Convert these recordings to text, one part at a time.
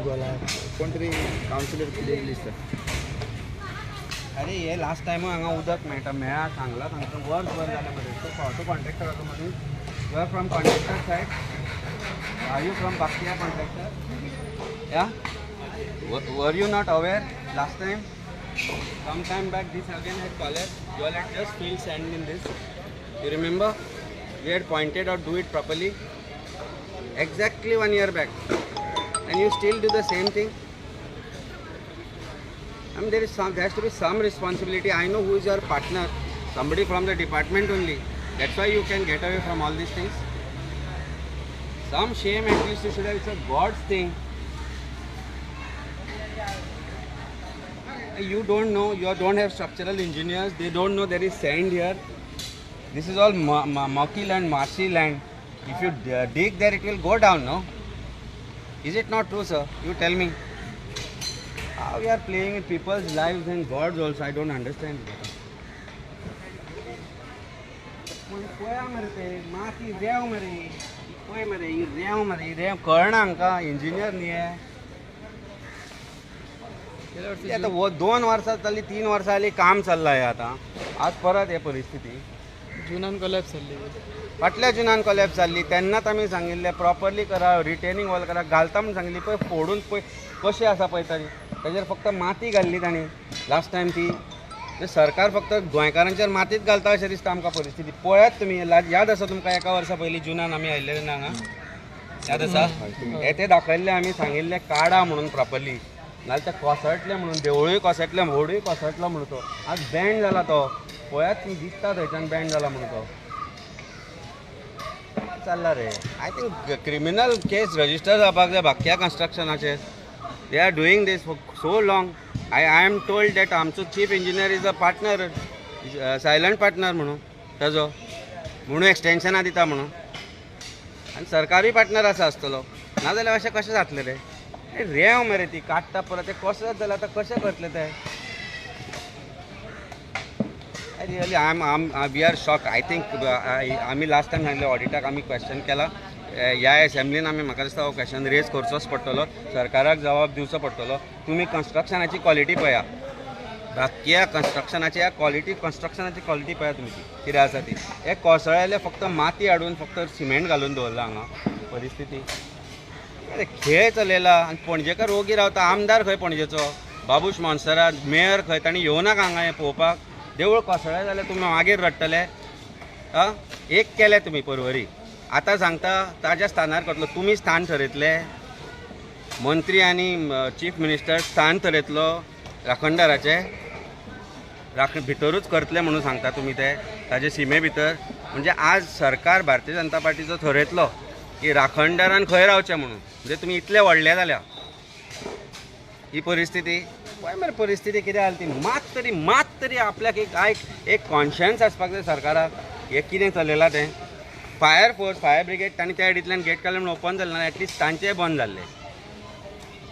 गुगलार कोण तरी कावन्सिलर कितें दिसता. अरे हे लास्ट टायम हांगा उदक मेळटा मेळा सांगला तांकां वर्सभर जालें मरे. तो फावटो कॉन्ट्रॅक्टराचो मदीं. You are from contractor side? Are you from Baktiya contractor? Yeah were you not aware last time some time back this again had collapsed? You all had just filled sand in this. You remember? We had pointed out do it properly exactly 1 year back, and you still do the same thing. I mean, there has to be some responsibility. I know who is your partner, somebody from the department only. That's why you can get away from all these things. Some shame at least you should have. It's a God's thing. You don't know, you don't have structural engineers, they don't know there is sand here. This is all mucky land, marshy land. If you dig there, it will go down, no? Is it not true, sir? You tell me. How we are playing with people's lives and gods also, I don't understand. पळया मरे ते माती रेंव मरे, पळय मरे ही रेंव मरे, ही रेंव कळना हांकां, इंजिनियर न्ही हे. आतां 2 वर्सां जालीं 3 वर्सां जालीं काम चल्लां हें. आतां आज परत हे परिस्थिती. जुनान कोलॅप्स जाल्ली, फाटल्या जुनान कोलॅप्स जाल्ली तेन्नाच आमी सांगिल्लें प्रॉपरली करा, रिटेनिंग वॉल करा, घालता म्हूण सांगिल्ली. पळय फोडून पळय कशें आसा पळय ताणी, ताजेर फक्त माती घाल्ली ताणी लास्ट टायम ती. सरकार फक्त गोंयकारांचेर मातीच घालता अशें दिसता आमकां परिस्थिती. पळयात तुमी, याद आसा तुमकां एका वर्सा पयलीं जुनान आमी आयिल्ले ना हांगा, याद आसा? हे ते दाखयल्ले आमी सांगिल्लें काडा म्हणून प्रॉपरली, नाल्यार ते कोसळटलें म्हणून, देवळूय कोसळटलें, व्हडूय कोसळटलो म्हणून. तो आज बँड जाला तो, पळयात तुमी दिसता थंयच्यान बँड जाला म्हणून तो चल्ला रे. I think criminal case register जावपाक जाय बाकिया कन्स्ट्रक्शनाचेर. They are doing this for so long. I am told that आमचो chief engineer is a partner, silent partner म्हणून ताजो, म्हणून एक्सटेन्शनां दिता म्हणून, आनी सरकारूय पार्टनर आसा आसतलो, नाजाल्यार अशें कशें जातलें रे? रेंव मरे ती काडटा परत, तें कसो जाल्यार आतां कशें करतले ते? Really I am we are shock. I think आमी लास्ट टायम सांगलें ऑडिटाक आमी क्वेश्चन केला ह्या एसेंब्लीन, आमी म्हाका दिसता हो क्वेश्चन रेज करचोच पडटलो, सरकाराक जबाब दिवचो पडटलो. तुमी कन्स्ट्रक्शनाची क्वॉलिटी पळया, बाकिया कन्स्ट्रक्शनाची ह्या क्वॉलिटी, कन्स्ट्रक्शनाची क्वॉलिटी पळया तुमी ती कितें आसा ती. हे कोसळ्ळेले फक्त माती हाडून फक्त सिमेंट घालून दवरला हांगा परिस्थिती. अरे खेळ चलयला. आनी पणजेकार ओगी रावता, आमदार खंय पणजेचो बाबूश मोन्सेरात, मेयर खंय, तांणी येवनाका हांगा हें पळोवपाक. देवूळ कोसळ्ळें जाल्यार तुमी मागीर रडटले. आं, एक केलें तुमी परवरी, आतां सांगता ताज्या स्थानार करतलो. तुमी स्थान थरयतले, मंत्री आनी चीफ मिनिस्टर स्थान थरयतलो राखणदाराचें, राखण भितरूच करतले म्हणून सांगता तुमी ते ताजे सिमे भितर. म्हणजे आज सरकार भारतीय जनता पार्टीचो थरयतलो की राखणदारान खंय रावचें म्हणून. म्हणजे तुमी इतले व्हडले जाल्या ही परिस्थिती. पळय मरे परिस्थिती कितें जाली ती. मात तरी आपल्याक एक कॉन्शियन्स आसपाक जाय सरकाराक, हें कितें चलयलां तें. फायर फोर्स, फायर ब्रिगेड तांणी त्या सायडींतल्यान गेट काडलें म्हणून ओपन जालें ना, एटलिस्ट तांचेय बंद जाल्लें.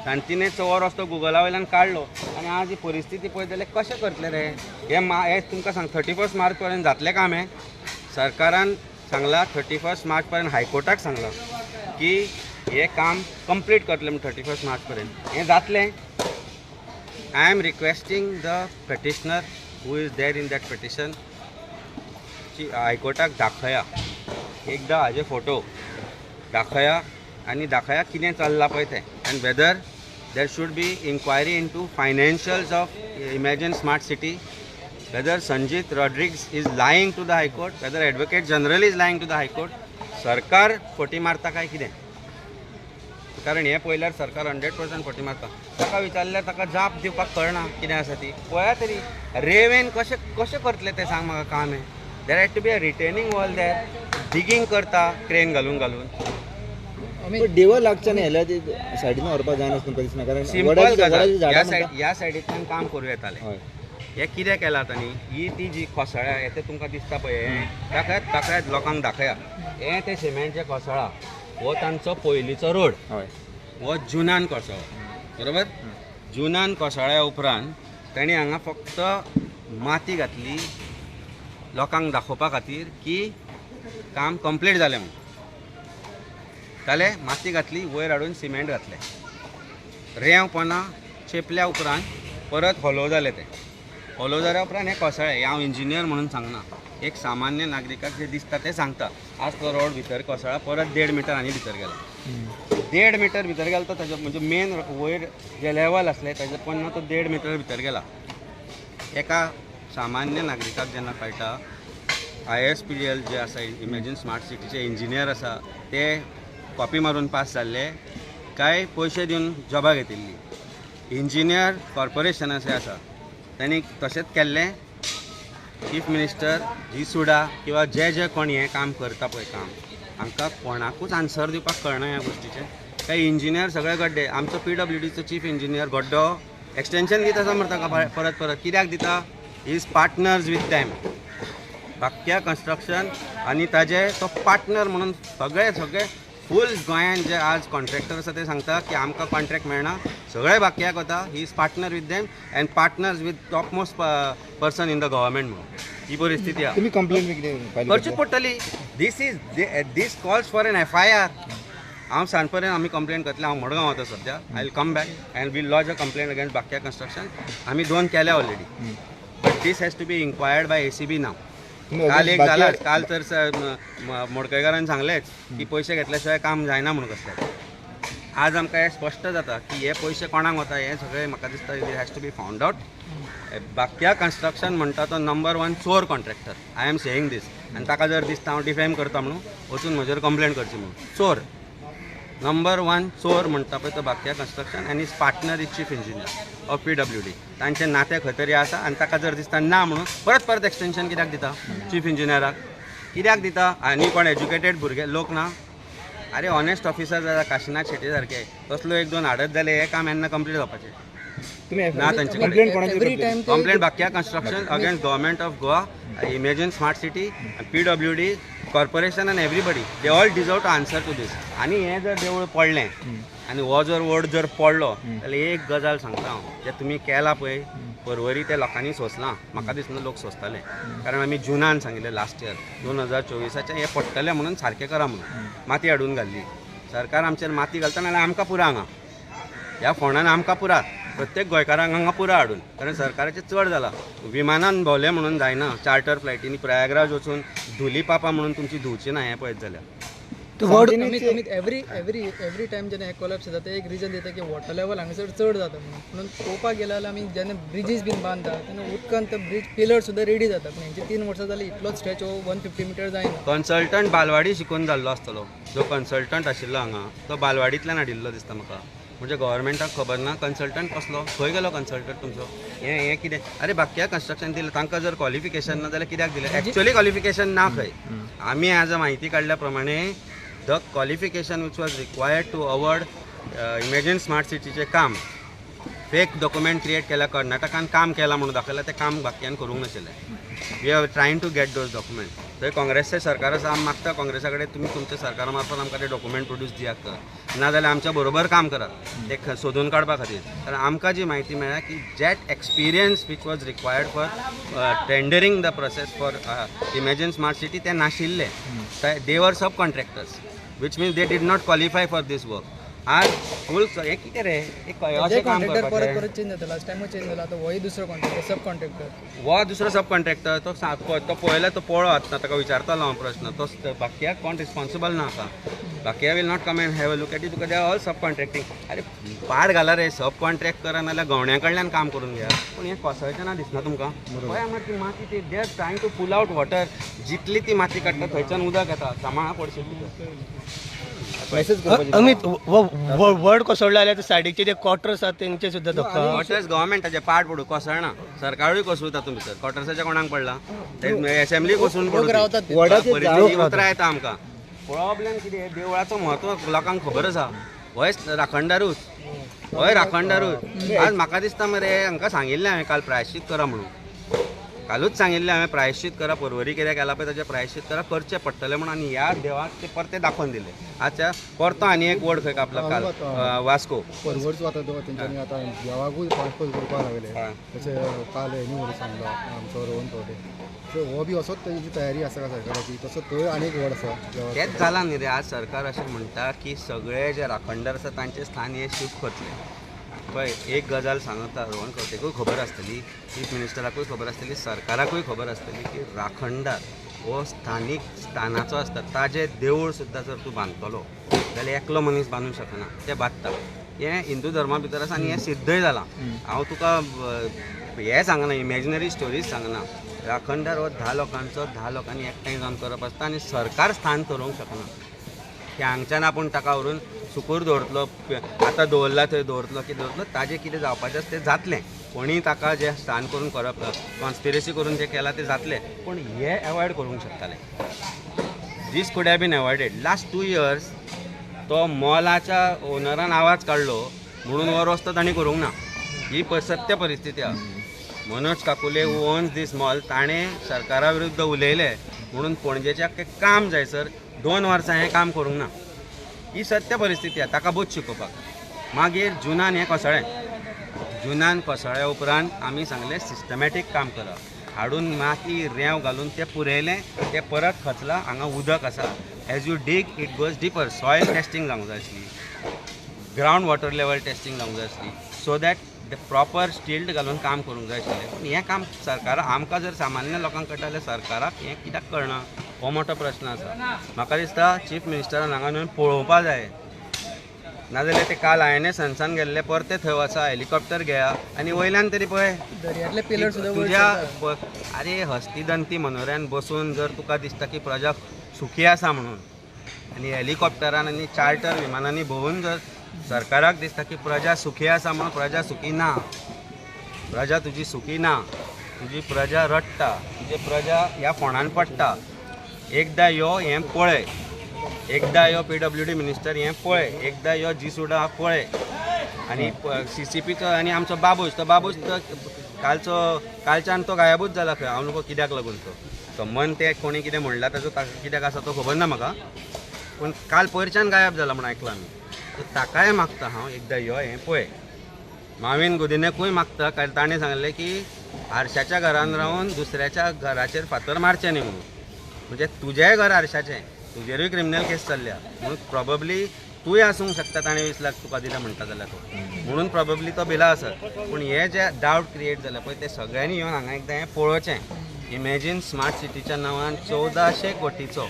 शांतीने चोर रस्तो गुगला वयल्यान काडलो. आनी आज ही परिस्थिती पळयत जाल्यार कशें करतले रे हे? हे तुमकां सांग 31 मार्च पर्यंत जातलें काम हें. सरकारान सांगलां 31 मार्च पर्यंत, हायकोर्टाक सांगलां की हें काम कंप्लीट करतलें म्हूण 31 मार्च पर्यंत हें जातलें. I am requesting the petitioner who is there in that petition हायकोर्टाक दाखया एकदां हाजे फोटो दाखया आनी दाखया कितें चल्लां पळय तें, and whether there should be inquiry into financials of Imagine Smart City, whether Sanjit Rodrigues is lying to the High Court, whether Advocate General is lying to the High Court. सरकार फटी मारता काय कितें? कारण हें पळयल्यार सरकार 100% फटी मारता. ताका विचारल्यार ताका जाप दिवपाक कळना कितें आसा ती. पळया तरी रेंवेन कशें कशें करतले तें सांग म्हाका काम हें. There had to be a retaining wall there, digging करता क्रेन घालून घालून. देवळ लागचें न्ही जाल्यार ती सायडीन व्हरपाक जायना तुमकां दिसना, कारण सिंपल गजाल, झाडां ह्या सायडींतल्यान काम करूं येतालें. हें कितें केलां तांणी, ही ती जी कोसळ्ळ्या हें तें तुमकां दिसता पळय, हें दाखयात दाखयात लोकांक दाखया. हें तें सिमेंटचें कोसळ्ळां, हो तांचो पयलींचो रोड, हो जुनान कोसळ्ळो, बरोबर? जुनान कोसळ्ळ्या उपरांत तांणी हांगा फक्त माती घातली लोकांक दाखोवपा खातीर की काम कंप्लीट जालें म्हणून. जालें, माती घातली, वयर हाडून सिमेंट घातलें. रेंव पोना चेपल्या उपरांत परत होलो जालें तें. होलो जाल्या उपरांत हें कोसळ्ळें. हांव इंजिनियर म्हणून सांगना, एक सामान्य नागरिकाक जें दिसता तें सांगता. आज तो रोड भितर कोसळ्ळा, परत 1.5 मिटर आनी भितर गेला. 1.5 मिटर भितर गेला तो ताजे म्हणजे मेन वयर जे लेवल आसलें ताजे पोन्ना तो 1.5 मिटर भितर गेला. एका सामान्य नागरिकाक जेन्ना कळटा ISPDL जे आसा इमॅजीन स्मार्ट सिटीचे इंजिनियर आसा ते कॉपी मारून पास जाल्ले काय पयशे दिवन जॉबां घेतिल्ली. इंजिनियर कॉर्पोरेशनाचे आसा तांणी तशेंच केल्लें. चीफ मिनिस्टर जी सुडा किंवा जे जे कोण हें काम करता पळय काम, हांकां कोणाकूच आन्सर दिवपाक कळना ह्या गोश्टीचें. काय इंजिनियर सगळे गड्डे. आमचो PWDचो चीफ इंजिनियर गड्डो एक्सटेंशन दिता आसा मरे ताका परत परत कित्याक दिता? Is partners with them. Bakya construction आनी ताजे तो पार्टनर म्हणून सगळे सगळे फूल गोंयान जे आज कॉन्ट्रॅक्टर आसा ते सांगता की आमकां कॉन्ट्रॅक्ट मेळना, सगळे बाक्याक वता. He is partner with them and partners with top most person in the government म्हणून ही परिस्थिती आसा. तुमी कंप्लेन बी कितें करचीच पडटली. This is this calls for an FIR. हांव सांजपर्यंत आमी कंप्लेन करतले. हांव मडगांव वता सद्या. I will come back and will lodge a complain against Bakya construction. आमी 2 केल्या already, but this has to be inquired by ACB now. काल एक जालाच. काल तर मोडकयकारान सांगलेच की पयशे घेतल्या शिवाय काम जायना म्हणून कसलें. आज आमकां हें स्पश्ट जाता की हे पयशे कोणाक वता हें सगळें म्हाका दिसता it has to be found out. Bakya construction म्हणटा तो नंबर 1 चोर contractor. I am saying this. आनी ताका जर दिसता हांव डिफेम करता म्हणून वचून म्हजेर कंप्लेन करची म्हणून. चोर नंबर 1 चोर म्हणटा पळय तो Bakya construction and his partner is chief engineer of PWD. तांचें नातें खंय तरी आसा आनी ताका जर दिसता ना म्हणून परत परत एक्सटेंशन कित्याक दिता चीफ इंजिनियराक कित्याक दिता? आनी कोण एज्युकेटेड भुरगे लोक ना? अरे ऑनेस्ट ऑफिसर जाल्यार काशिनाथ शेट्ये सारके तसलो 1-2 हाडत जाल्यार हें काम येन्ना कंप्लीट जावपाचें ना. तांचे कडेन complain Bakya construction against government of Goa, imagine smart city, PWD corporation and everybody. They all deserve to answer to this. आनी हें जर देवूळ पडलें आनी हो जर वड जर पडलो जाल्यार एक गजाल सांगता हांव, जें तुमी केलां पळय परवरी ते लोकांनी सोंसलां. म्हाका दिसना लोक सोंसताले, कारण आमी जुनान सांगिल्लें लास्ट इयर 2024 हें पडटलें म्हणून सारकें करा म्हणून माती हाडून घाल्ली. सरकार आमचेर माती घालता नाल्यार आमकां पुरा हांगा ह्या फोंडान आमकां पुरा, प्रत्येक गोंयकारांक हांगा पुरा हाडून. कारण सरकाराचें चड जालां. विमानान भोंवलें म्हणून जायना, चार्टर फ्लायटींनी प्रयागराज वचून धुली पापा म्हणून तुमची धुवची ना हें पळयत जाल्यार. एवरी एवरी एवरी टायम जेन्ना हें कोलॅप्स जाता ते एक रिजन दिता की वॉटर लेवल हांगासर चड जाता म्हणून. म्हणून पळोवपाक गेल्यार जाल्यार आमी जेन्ना ब्रिजीस बीन बांदता तेन्ना उदकान ते ब्रिज पिलर सुद्दां रेडी जाता, पूण हेंचे 3 वर्सां जालीं इतलोच स्ट्रेच हो 150 मिटर जायना. कन्सल्टंट बालवाडी शिकून जाल्लो आसतलो. जो कन्सल्टंट आशिल्लो हांगा तो बालवाडींतल्यान हाडिल्लो दिसता म्हाका. म्हणजे गव्हर्मेंटाक खबर ना कन्सल्टंट कसलो, खंय गेलो कन्सल्टंट तुमचो? हें हें कितें? अरे बाक्या कन्स्ट्रक्शन दिलें तांकां जर क्वॉलिफिकेशन ना जाल्यार कित्याक दिलें? एक्चुअली क्वॉलिफिकेशन ना खंय. आमी आज म्हायती काडल्या प्रमाणे the qualification which was required to award imagine smart सिटीचें काम फेक डॉक्युमेंट क्रिएट केला, कर्नाटकान काम केलां म्हणून दाखयलां, तें काम बाक्यान करूंक नाशिल्लें. We are trying to get those document. थंय काँग्रेसचें सरकार आसा, आमी मागता काँग्रेसा कडेन तुमी तुमच्या सरकारा मार्फत आमकां ते डॉक्युमेंट प्रोड्यूस दियात तर, ना जाल्यार आमच्या बरोबर काम करात ते सोदून काडपा खातीर. कारण आमकां जी म्हायती मेळ्ळ्या की that experience which was required for tendering the process for imagine smart city ते नाशिल्ले. They were sub contractors which means they did not qualify for this work. आज फूल हें कितें रे? अशें काम कॉन्ट्रॅक्टर परत परत चेंज जाता. लास्ट टायमूय चेंज जाला. आतां होय दुसरो कॉन्ट्रॅक्टर, सब कॉन्ट्रॅक्टर हो दुसरो सब कॉन्ट्रॅक्टर तो तो पळयला तो पळो आतां ताका विचारतालो हांव प्रश्न. तो बाकियाक कोण रिस्पॉन्सिबल ना आतां. Bakya will not come and have a look at it because they are all sub contracting. अरे पाड घाला रे, सब कॉन्ट्रॅक्ट करा नाल्यार गवण्या कडल्यान काम करून घेया. पूण हें कोसळचें ना दिसना तुमकां? पळय हांगा ती माती ती they are trying to pull out water. जितली ती माती काडटा थंयच्यान उदक येता. सामाळा पडशें. अमित, वड कोसळ्ळो जाल्यार सायडीचे जे क्वॉर्टर्स आसात तेंचे सुद्दां धक्का. क्वॉर्टर्स गव्हर्मेंटाचे पाड पडूं, कोसळना. सरकारूय कोसळूं तातूंत भितर. क्वॉर्टर्साचे कोणाक पडला? एसेंब्ली कोसळून पडूं. परिस्थिती उतरां येता आमकां. प्रॉब्लेम कितें, देवळाचो म्हत्व लोकांक खबर आसा. होय राखणदारूच, होय राखणदारूच. आज म्हाका दिसता मरे हांकां सांगिल्लें हांवें काल प्रायश्चीत करा म्हणून. कालूच सांगिल्लें हांवें प्रायश्चीत करा, परवरी कितें केलां पळय ताचें प्रायश्चीत करा, करचें पडटलें म्हणून. आनी ह्या देवाक ते परतें दाखोवन दिलें. आतां परतो आनी एक वड खंय कापला काल वास्को परवरचो. आतां तेंच्यांनी आतां देवाकूय पांच करपाक लागले. तशें काल हेणी म्हणून सांगला आमचो रोहन खंवटे. सो हो बी असोच तेजी तयारी आसा का सरकाराची? तसो थंय आनी एक वड आसा. तेंच जालां न्ही रे. आज सरकार अशें म्हणटा की सगळे जे राखणदार आसा तांचें स्थान हे शिफ्ट करतले. पळय, एक गजाल सांगता, रोहन खंवटेकूय खबर आसतली, चीफ मिनिस्टराकूय खबर आसतली, सरकाराकूय खबर आसतली की राखणदार हो स्थानीक स्थानाचो आसता. ताजें देवूळ सुद्दां जर तूं बांदतलो जाल्यार एकलो मनीस बांदूंक शकना, ते बांदता. हें हिंदू धर्मा भितर आसा आनी हें सिद्धय जालां. हांव तुका हें सांगना, इमॅजिनरी स्टोरीज सांगना. राखणदार हो 10 लोकांचो, 10 लोकांनी एकठांय जावन करप आसता आनी सरकार स्थान थरोवंक शकना की हांगच्यान आपूण ताका व्हरून सुकूर दवरतलो, आतां दवरला थंय दवरतलो की दवरतलो. ताजें कितें जावपाचें आसा तें जातलें. कोणीय ताका जें स्थान करून करप, कॉन्स्पिरसी करून जें केलां तें जातलें, पूण हें एवॉयड करूंक शकतालें. This could have been avoided. Last 2 years तो मॉलाच्या ओनरान आवाज काडलो म्हणून हो रस्तो तांणी करूंक ना. ही सत्य परिस्थिती आहा. Manoj काकुले who owns this mall, ताणें सरकारा विरुद्ध उलयलें म्हणून पणजेचें आख्खें काम जायसर 2 वर्सां हें काम करूंक ना. ही सत्य परिस्थिती आहा. ताका बोध शिकोवपाक मागीर जुनान हें कोसळ्ळें. जुनान कोसळ्ळ्या उपरांत आमी सांगलें, सिस्टमॅटीक काम करा. हाडून माती रेंव घालून तें पुरयलें. तें परत खचलां. हांगा उदक आसा. As you dig, it goes deeper. Soil testing जावंक जाय आसली, ग्रावंड वॉटर लेवल टेस्टींग जावंक जाय आसली, so that the proper stilt घालून काम करूंक जाय आशिल्लें. पूण हें काम सरकारा, आमकां जर सामान्य लोकांक कळटा जाल्यार सरकाराक हें कित्याक कळना, हो मोठो प्रश्न आसा. म्हाका दिसता चीफ मिनिस्टरान हांगा येवन पळोवपा जाय. नाजाल्यार ते काल आयएनएस हंसान गेल्ले, परते थंय वचा, हेलिकॉप्टर घेया आनी वयल्यान तरी पळय. दर्यांतले पिलर सुद्दां वयर तुज्या सरता. आरे, हस्तिदंती मनोऱ्यान बसून जर तुका दिसता की प्रजा सुखी आसा म्हणून आनी हेलिकॉप्टरान आनी चार्टर विमानांनी भोंवून जर सरकाराक दिसता की प्रजा सुखी आसा म्हणून, प्रजा सुखी ना. प्रजा तुजी सुखी ना. तुजी प्रजा रडटा, तुजी प्रजा ह्या फोंडान पडटा. एकदां यो, हें पळय. एकदां यो पीडब्ल्यूडी मिनिस्टर, हें पळय. एकदां यो जीसुडा, पळय. आनी सीसीपीचो आनी आमचो बाबूश, तो बाबूश तो कालचो, कालच्यान तो गायबूच जाला खंय. हांव नको कित्याक लागून तो संबंद ते कोणी कितें म्हणला ताजो ताका कित्याक आसा तो खबर ना म्हाका, पूण काल पयरच्यान गायब जाला म्हूण आयकलां आमी. सो ताकाय मागता हांव, एकदां यो, हें पळय. मावीन गुदिन्याकूय मागता, कारण ताणें सांगलें की आरशाच्या घरान रावन दुसऱ्याच्या घराचेर फातर मारचें न्ही म्हणून. म्हणजे तुजेंय घर आरशाचें, तुजेरूय क्रिमिनल केस चल्ल्या म्हणून प्रोबेबली तूंय आसूंक शकता ताणें 20 लाख तुका दिला म्हणटा जाल्यार तो, म्हणून प्रोबेबली तो भिला आसत. पूण हे जे डावट क्रिएट जाल्या पळय, ते सगळ्यांनी येवन हांगा एकदां हें पळोवचें. इमॅजीन, स्मार्ट सिटीच्या नांवान 1400 कोटीचो,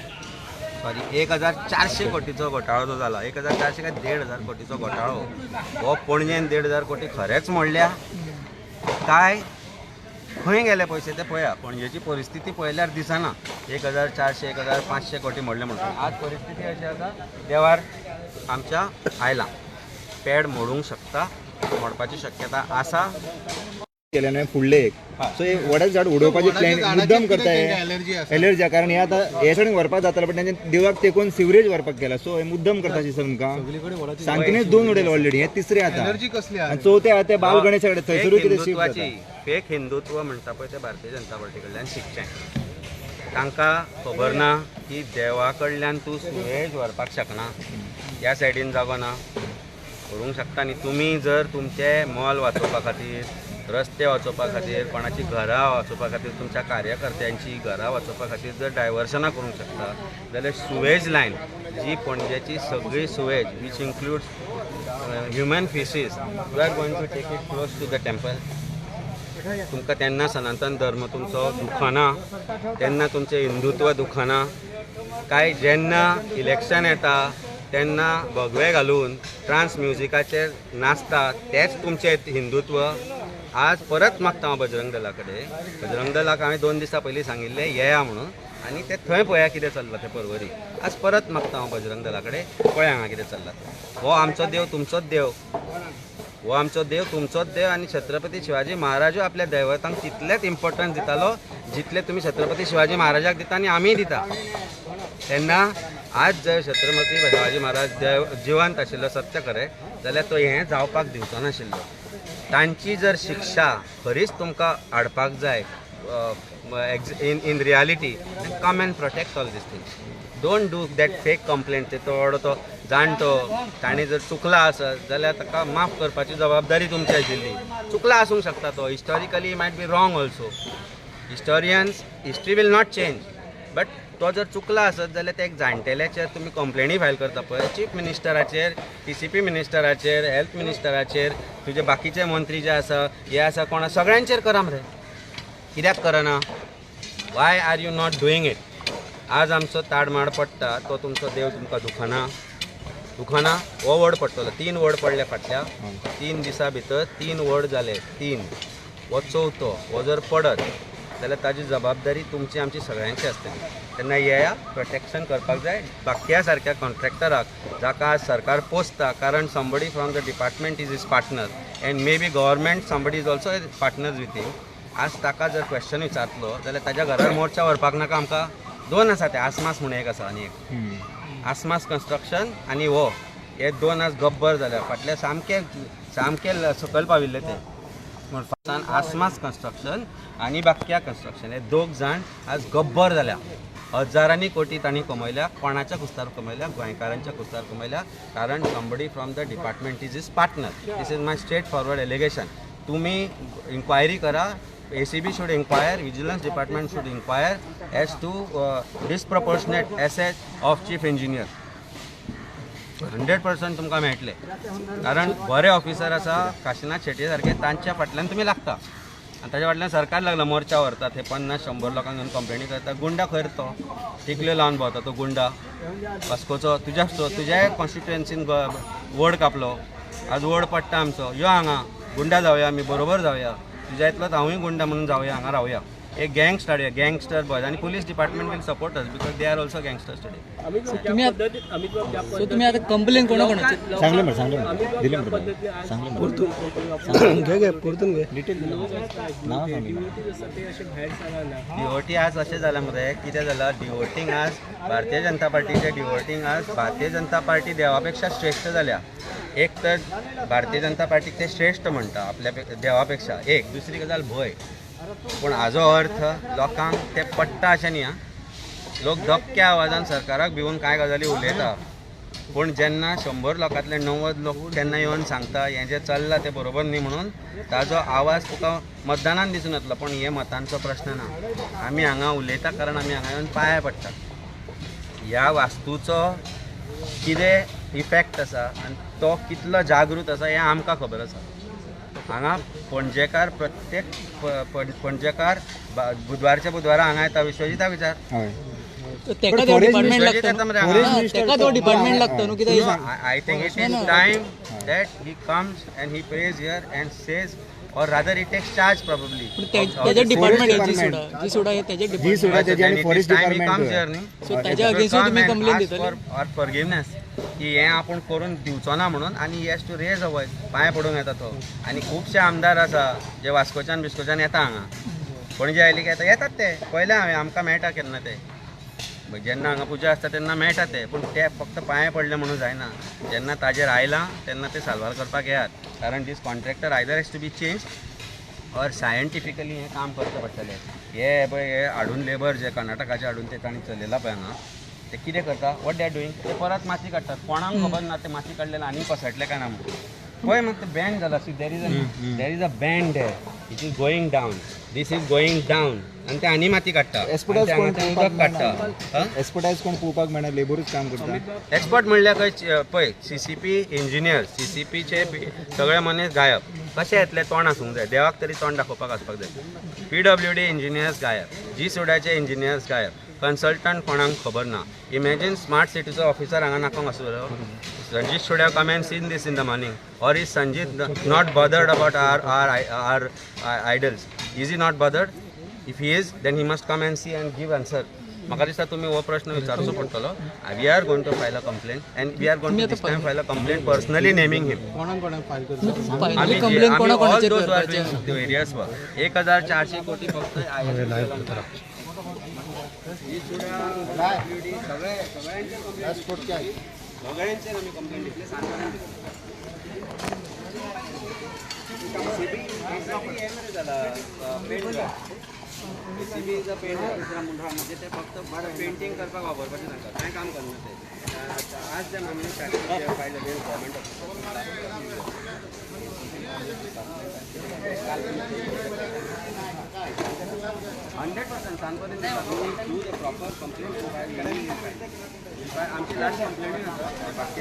सॉरी, 1400 कोटीचो घोटाळो जो जाला, 1400 काय 1500 कोटीचो घोटाळो हो. पणजेन 1500 कोटी खरेंच मोडल्या काय खंय गेले पयशे ते पळया. पणजेची परिस्थिती पळयल्यार दिसना 1400, 1500 कोटी मोडले म्हणून. आज परिस्थिती अशी आसा, देवार आमच्या आयला पेड मोडूंक शकता, मोडपाची शक्यता आसा. केल्याने फुडले एक सो हे वडाचं झाड उडोवपाचे प्लॅन मुद्दम करताय. एलर्जी आसा. एलर्जी, कारण हे आतां हे सायडीन व्हरपाक जाताले, पण तेंचे देवळाक तेकून सिवरेज व्हरपाक गेला. सो हे मुद्दम करता अशें तुमकां. सगळीकडे वडाची सांतिनेज दोन उडयले ऑलरेडी, हे तिसरे आतां. एलर्जी कसली आनी चवथे आहा ते बाल गणेशा कडेन, थंयसरूय कितें शिफ्ट हिंदुत्वाची जाता. फेक हिंदुत्व म्हणटा पळय, ते भारतीय जनता पार्टी कडल्यान शिकचें. तांकां खबर ना की देवा कडल्यान तूं सुवेज व्हरपाक शकना. ह्या सायडीन जागो ना, व्हरूंक शकता न्ही तुमी. जर तुमचें मॉल वाचोवपा खातीर, रस्ते वाचोवपा खातीर, कोणाची घरां वाचोवपा खातीर, तुमच्या कार्यकर्त्यांची घरां वाचोवपा खातीर जर डायवर्सनां करूंक शकता जाल्यार सुवेज लायन जी पणजेची सगळी sewage, which includes human faeces, you are going to take it close to the temple. तुमकां तेन्ना सनातन धर्म तुमचो दुखना, तेन्ना तुमचें हिंदुत्व दुखना काय जेन्ना इलेक्शन येता तेन्ना भगवे घालून ट्रान्स म्युजिकाचेर नाचता तेच तुमचें हिंदुत्व? आज परत मागता हांव बजरंग दला कडेन. बजरंग दलाक हांवें 2 दिसां पयलीं सांगिल्लें येया म्हणून आनी ते थंय पळया कितें चल्लां तें परवरी. आज परत मागता हांव बजरंग दला कडेन, पळया हांगा कितें चल्लां तें. हो आमचो देव तुमचोच देव, हो आमचो देव तुमचोच देव. आनी छत्रपती शिवाजी महाराजूय आपल्या दैवतांक तितलेंच इम्पॉर्टन्स दितालो जितले तुमी छत्रपती शिवाजी महाराजाक दिता आनी आमीय दिता. तेन्ना आज जर छत्रपती शिवाजी महाराज देव जिवंत आशिल्लो, सत्य खरें जाल्यार तो हें जावपाक दिवचो नाशिल्लो. तांची जर शिक्षा खरीच तुमकां हाडपाक जाय in reality, come and protect all these things. Don't do that fake complaint. तो तो जाणटो ताणें जर चुकला आसत जाल्यार ताका माफ करपाची जबाबदारी तुमची आशिल्ली. चुकला आसूंक शकता तो, historically might be wrong also. Historians, history will not change. But तो जर चुकला आसत जाल्यार ते एक जाणटेल्याचेर तुमी कंप्लेनी फायल करता पळय, चीफ मिनिस्टराचेर, टीसीपी मिनिस्टराचेर, हेल्थ मिनिस्टराचेर, तुजे बाकीचे मंत्री जे आसा, हे आसा कोण, सगळ्यांचेर करा मरे. कित्याक करना? Why are you not doing it? आज आमचो ताडमाड पडटा तो तुमचो देव तुमकां दुखना दुखना. हो वड पडटलो, 3 वड पडले फाटल्या 3 दिसां भितर, 3 वड जाले, 3 हो चवथो हो जर पडत जाल्यार ताजी जबाबदारी तुमची आमची सगळ्यांची आसतली. तेन्ना येया प्रोटेक्शन करपाक जाय बाकिया सारक्या कॉन्ट्रॅक्टराक जाका आज सरकार पोसता, कारण somebody from the department is his partner and may be government somebody is also partners with him. आज ताका जर क्वेश्चन विचारतलो जाल्यार ताज्या घरार मोर्चा व्हरपाक नाका आमकां. 2 आसा ते, आसमास म्हणून एक आसा आनी एक आसमास कन्स्ट्रक्शन आनी हो, हे 2 आज गब्बर जाल्या फाटल्या सामके सामके सकयल पाविल्ले ते. म्हूण आसमास कन्स्ट्रक्शन आनी बाकिया कन्स्ट्रक्शन हे 2 जाण आज गब्बर जाल्या. हजारांनी कोटी तांणी कमयल्या. कोणाच्या कुस्तार कमयल्या? गोंयकारांच्या कुस्तार कमयल्या, कारण somebody from the department is his partner. This is my straight forward allegation. तुमी इन्क्वायरी करा, ACB should inquire, vigilance department should inquire as to disproportionate assets of chief engineer. 100% तुमकां मेळटले, कारण बरे ऑफिसर आसा काशिनाथ शेट्ये सारके, तांच्या फाटल्यान तुमी लागता आनी ताच्या फाटल्यान सरकार लागला मोर्चा व्हरतात, हे 50-100 लोकांक घेवन कंप्लेनी करता. गुंडा खंय तो टिकल्यो लावन भोंवता तो गुंडा वास्कोचो, तुज्या तुज्याय कॉन्स्टिट्युएन्सीन वड कापलो, आज वड पडटा आमचो, यो हांगा गुंडा जावया, आमी बरोबर जावया, तुज्या इतलोच हांवूय गुंडा म्हणून जावया, हांगा रावया. एक गँग स्टार्ट, गँगस्टर बॉयज, आनी police department will support us because they are also gangsters today. तुम्ही आता कंप्लेन कोणा कोणाची सांगले मरे, सांगले दिले मरे, सांगले घे घे परतून घे. नाव सांगले. डीओटी आज अशें जालां मरे, कितें जालां डिवोटींग आज भारतीय जनता पार्टीचे डिवोटींग आज भारतीय जनता पार्टी देवा पेक्षा श्रेश्ठ जाल्या. एक तर भारतीय जनता पार्टीक ते श्रेश्ठ म्हणटा आपल्या देवा पेक्षा, एक दुसरी गजाल भंय. पूण हाजो अर्थ लोकांक ते पडटा अशें न्ही. आं, लोक धपक्या आवाजान सरकाराक भिवन कांय गजाली उलयता, पूण जेन्ना 100 लोकांतले 90 लोक केन्ना येवन सांगता हें जें चल्लां तें बरोबर न्ही म्हणून, ताजो आवाज तुका मतदानान दिसून येतलो. पूण हे मतांचो प्रश्न ना, आमी हांगा उलयता कारण आमी हांगा येवन पांय पडटा. ह्या वास्तूचो कितें इफेक्ट आसा आनी तो कितलो जागृत आसा हें आमकां खबर आसा. हांगा पणजेकार प्रत्येक पणजेकार बुधवारच्या बुधवारा हांगा येता. विश्वजिता विचार, I think it is time that he comes and he prays here and says, or rather he takes charge probably. त्याच्या डिपार्टमेंट जी सोडा जी सोडा त्याची आनी फॉरेस्ट डिपार्टमेंट, सो ताच्या अगेन्स्ट तुम्ही कंप्लेन दितले ऑर फॉरगिवनेस की हें आपूण करून दिवचो ना म्हणून, आनी he has to raise a voice. पांय पडूंक येता तो. आनी खुबशे आमदार आसा जे वास्कोच्यान बिस्कोच्यान येता हांगा, पणजे आयले की येतात ते, पळयले हांवें, आमकां मेळटा केन्ना ते, जेन्ना हांगा पुजा आसता तेन्ना मेळटा ते. पूण ते फक्त पांय पडले म्हणून जायना, जेन्ना ताजेर आयलां तेन्ना ते साल्वार करपाक येयात, कारण this contractor either has to be change or scientifically हें काम करचें पडटलें. हे पळय हे हाडून लेबर जे कर्नाटकाचे हाडून ते तांणी चलयला पळय हांगा, ते कितें करता, what they are doing, ते परत माती काडटात. कोणाक खबर ना ते माती काडलेले आनी कोसळटले काय ना म्हणून. पळय मात बँड जाला, see there is a band there, it is going down, this is going down, आनी ते आनी माती काडटा, उदक काडटा. एक्सपर्टायज कोण पळोवपाक मेळना, लेबरूच काम करता. एक्सपर्ट म्हणल्यार खंय पळय सीसीपी इंजिनियर, सीसीपीचे सगळे मनीस गायब. कशे येतले? तोंड आसूंक जाय, देवाक तरी तोंड दाखोवपाक आसपाक जाय. पीडब्ल्यूडी इंजिनियर्स गायब, जी सोडाचे इंजिनियर्स गायब, कन्सल्टंट कोणाक खबर ना. इमॅजीन स्मार्ट सिटीचो ऑफिसर हांगा नाकोंक आसलो. Sanjeet should have come and seen this in the morning, or is Sanjeet not bothered about our idols? Is he not bothered? If he is, then he must come and see and give answer. म्हाका दिसता तुमी हो प्रश्न विचारचो पडटलो. We are going to file a complaint and we are going to this time file a complaint personally naming him. All those are doing various work. 1400 कोटी फक्त सगळ्यांचेर आमी कंप्लेंट दितले. ACB is a painter, म्हणजे ते फक्त painting करपाक वापरपाचें तांकां, कांय काम करना ते. आज जे आमी file against government officer. 100% San पर्यंत do the proper complaint. आमची लास्ट कंप्लेंटूय आसा.